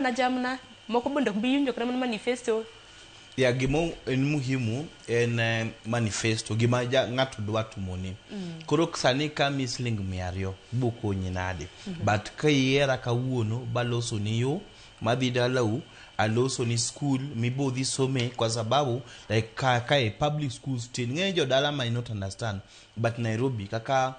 Na jamna moko bende ok bi winjo kata mana manifesto. Ya gima en muhimu en manifesto gima ja, ng'ato dwa tumoni. Koro sani ka mi siling 200 bokonyi nade? But ka iyiera kawuono baloso ni yo madhi dalau aloso ni school mibodhi some kwa sababu like ka kae public schools tin ng'eny jodala might not understand, but Nairobi kaka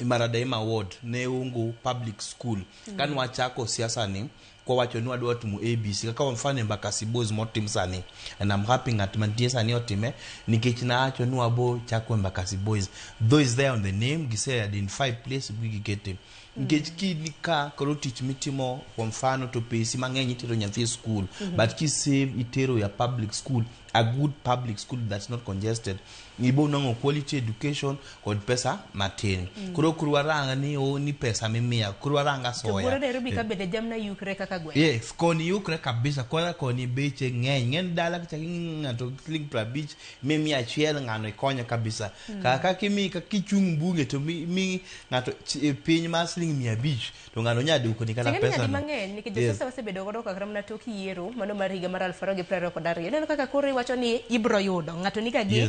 Maradaima ward ne ongo public school. Kane wachako siasa ni kwawacho ni wadwa timo ABC kaka kwa mfano Embakasi Boys motim sani, and I'm happy ng'at mantie sani otime nikech nawacho ni wabo chako Embakasi Boys, though is there on the name gise identify place gi gikete nikech kini ka koro tich mitimo kwa mfano to pesi mang'eny itero nyathi e school, but kisave itero ya public school, a good public school that's not congested, ibo nwang'o quality education kod pesa matin. Koro koro warang ni o ni pesa mimiya koro warang To asoya. buora Nairobi ka bende jamna yukre kaka gweng'. Yes, koni yukre kabisa kora koni beche ng'eny ng'eny dala kichak ing'i ng'ato siling 50 mi 100 ng'ano ikonyo kabisa. Kaka kimi ka kichung' bunge to mi ng'ato e piny mar siling 500 to ng'ano nya duoko ni kata Ting'eni pesa nyadi no. mang'eny nikech josiasa wasebedo godo kaka mana tok yiero mano mar higa mar 2022. Ineno kaka koro iwacho ni ibro yudo ng'ato niga gi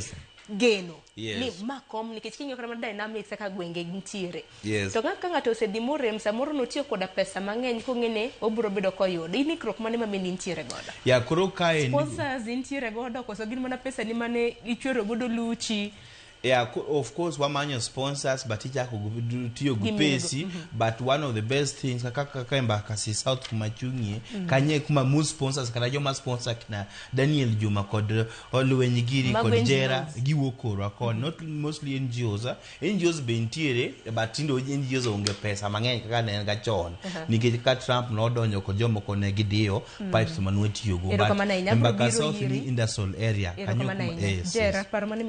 geno ni ma kom nikech king'iyo kata mana dynamics kaka gwenge nitiere. To ka ng'ato osedhi morem samoro notiyo koda pesa mang'eny kong'e ni obro bedo koyudo. In ikruok mane ma bende intiere godo? Ya koro kae Sponsors intiere godo koso gin mana pesa ni mane ichwero godo luchi? Yeah, of course wamanyo sponsors, but ichako tiyo gi Gi pesi. But one of the best things kaka kaka Embakasi South kuma chung'ie kanye kuma most sponsors kata joma sponsor kina Daniel Juma kod Olweny giri Mago kod NGOs. Jera giwuok korwa koni, not mostly NGOs, ah. NGOs be nitiere, but tinde NGOs onge pesa mang'eny kaka ne en ga chon nikech kaka Trump nodonjo kod jomoko ne gidiyo pipes manwatiyogo, but Erokamano ahinya. Abiro Embakasi biro South ni iri. industrial area kanyo Erokamano kuma ahinya. yes. Jera, paro mane